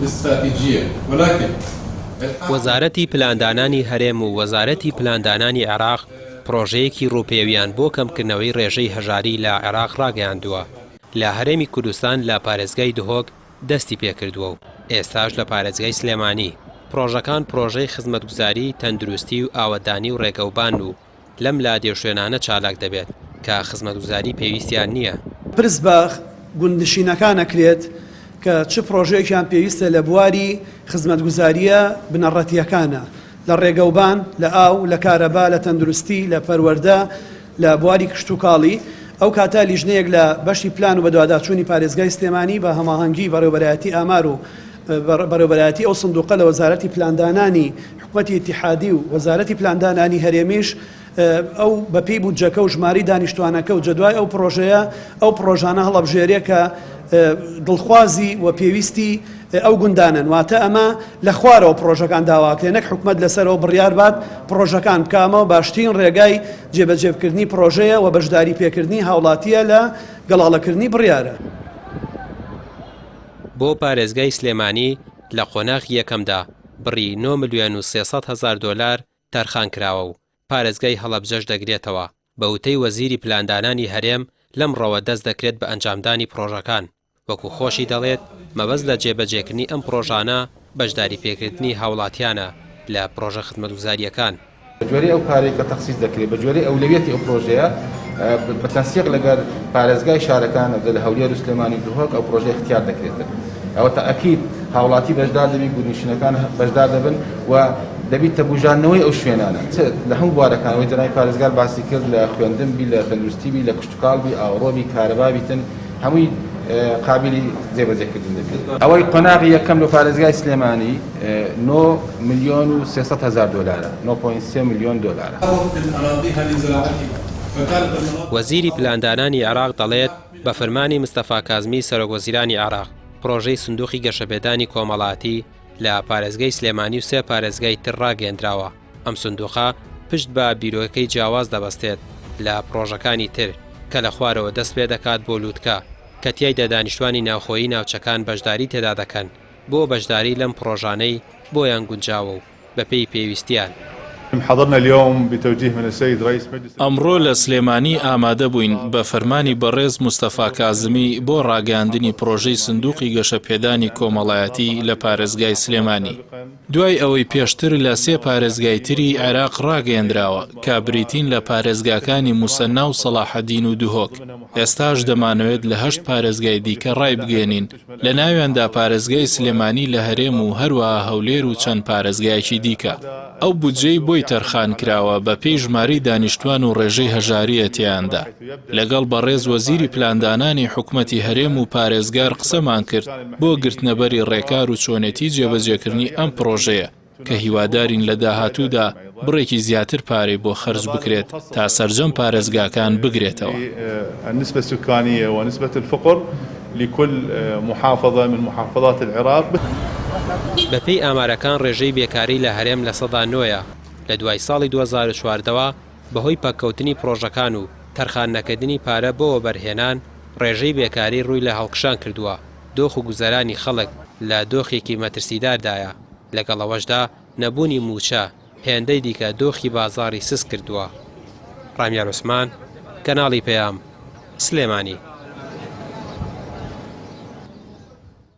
الاستراتيجية ولكن وەزارەتی پلاندانانی هەرێم و وەزارەتی پلاندانانی عێراق پڕۆژەیەکی ڕووپێویان بۆ کەمکردنەوەی ڕێژەی هەژاری لە عێراق ڕاگەیاندووە، لە هەرێمی کوردستان لە پارێزگای دهۆک دەستی پێکردووە و ئێستاش لە پارێزگای سلێمانی. پڕۆژەکان پڕۆژەی خزمەتگوزاری تەندروستی و ئاوەدانی و ڕێگەوبان و لەم لادێ و شوێنانە چالاک دەبێت کە خزمەتگوزاری پێویستیان نییە. پرس بە گوندنشینەکان ئەکرێت کە چ پڕۆژەیەکیان پێویستە لە بواری خزمەتگوزارییە بنەڕەتییەکانە لە ڕێگەوبان، لە ئاو، لە کارەبا، لە تەندروستی، لە پەروەردە، لە بواری کشتوکاڵی، ئەو کاتە لیژنەیەک لە بەشی پلان و بەدواداچوونی پارێزگای سلێمانی بە هەماهەنگی بەڕێوەبەرایەتی ئامار و بەڕێوەبەرایەتی ئەو سندوقە لە وەزارەتی پلاندانانی حکومەتی ئیتیحادی و وەزارەتی پلاندانانی هەرێمیش ئەو بەپێی بودجەکە و ژمارەی دانیشتوانەکە و جەدوای ئەو پڕۆژەیە ئەو پڕۆژانە هەڵەبژێرێ کە دڵخوازی و پێویستی ئەو گوندانەن واتە ئەمە لە خوارەوە پڕۆژەکان داواکرێ نەک حکومەت لەسەرەوە بڕیار بات پڕۆژەکان بکا ئەمە باشترین ڕێگای جێبەجێبکردنی پڕۆژەیە و بەشداری پێکردنی هاوڵاتییە لە گەڵاڵەکردنی بڕیارە. بۆ پارێزگای سلێمانی لە قۆناغی یەکەمدا بڕی نۆ ملیۆن و 300 هەزار دۆلار تەرخانکراوە و پارێزگای هەڵەبجەش دەگرێتەوە، بە وتەی وەزیری پلاندانانی هەرێم لەمڕۆوە دەست دەکرێت بە ئەنجامدانی پڕۆژەکان. وەکو خۆشی دەڵێت، مەبەست لە جێبەجێکردنی ئەم پڕۆژانە بەشداریپێکردنی هاوڵاتیانە لە پڕۆژە خزمەتگوزارییەکان. بە گوێرەی ئەو پارەی کە تەخسیس دەکرێت، بە گوێرەی ئەولەویەتی ئەو پرۆژەیە، بە تەنسیق لەگەر پارێزگای شارەکان لە هەولێر و سلێمانی و دهۆک ئەو پرۆژەیە اختیار دەکرێتن. ئەوە تەئکید هاوڵاتی بەشدار دەبی، گوندنشینەکان بەشدار دەبن و دەبیتە بوژاندنەوەی ئەو شوێنانە چ لە هەموو بوارەکان ئەوەی جەنابی پارێزگار باسی کرد لە خوێندن بی، لە تەندروستی بی، لە کشتوکاڵ بی، ئاوەڕۆ بی، کارەبا بیتن، هەمووی قابیلی جێبەجێکردن دەبێت. ئەوەی قۆناغی یەکەم لە پارێزگای سلێمانی نۆ ملیۆن و 300 هەزار دۆلارە، نۆ point سێ ملیۆن دۆلارە. وەزیری پلاندانانی عێراق دەڵێت، بە فەرمانی مستەفا کازمی سەرۆکوەزیرانی عێراق، پڕۆژەی سندوقی گەشەپێدانی کۆمەڵایەتی لە پارێزگای سلێمانی و سێ پارێزگای تر ڕاگەیەندراوە. ئەم سندوقە پشت بە بیرۆکەی جیاواز دەبەستێت لە پڕۆژەکانی تر کە لە خوارەوە دەست پێدەکات بۆ لوتکە کە تیایدا دانیشتوانی ناوخۆیی ناوچەکان بەشداری تێدا دەکەن بۆ بەشداری لەم پڕۆژانەی بۆیان گونجاوە و بەپێی پێویستیان. ئەمڕۆ لە سلێمانی ئامادەبووین بە فەرمانی بەڕێز مستەفا کازمی بۆ ڕاگەیاندنی پڕۆژەی سندوقی گەشەپێدانی کۆمەڵایەتی لە پارێزگای سلێمانی. دوای ئەوەی پێشتر لە سێ پارێزگای تری عێراق ڕاگەیەندراوە کە بریتین لە پارێزگاکانی موسەننا و سەڵاحەدین و دهۆک، ئێستاش دەمانەوێت لە هەشت پارێزگای دیکە ڕایبگەیەنین، لەناویاندا پارێزگای سلێمانی لە هەرێم و هەروەها هەولێر و چەند پارێزگایەکی دیکە. ئەو بودجەی بۆی تەرخانکراوە بەپێی ژمارەی دانیشتوان و ڕێژەی هەژارییە تێیاندا. لەگەڵ بەڕێز وەزیری پلاندانانی حکومەتی هەرێم و پارێزگار قسەمان کرد بۆ گرتنەبەری ڕێکار و چۆنێتی جێبەجێکردنی ئەم پڕۆژەیە کە هیوادارین لە داهاتوودا بڕێکی زیاتر پارەی بۆ خەرج بکرێت تا سەرجەم پارێزگاکان بگرێتەوە. النسبە السکانیە و نسبە الفقر لکل محافظە من محافظات العراق. بەپێی ئامارەکان ڕێژەی بێکاری لە هەرێم 9% ە، لە دوای ساڵی 2014 ەوە بەهۆی پەککەوتنی پڕۆژەکان و تەرخان نەکردنی پارە بۆ وەبەرهێنان، ڕێژەی بێکاری ڕووی لە هەڵکشان کردووە، دۆخ و گوزەرانی خەڵک لە دۆخێکی مەترسیداردایە، لەگەڵ ئەوەشدا نەبوونی مووچە هێندەی دیکە دۆخی بازاڕی سست کردووە. ڕامیار عوسمان، کەناڵی پەیام، سلێمانی.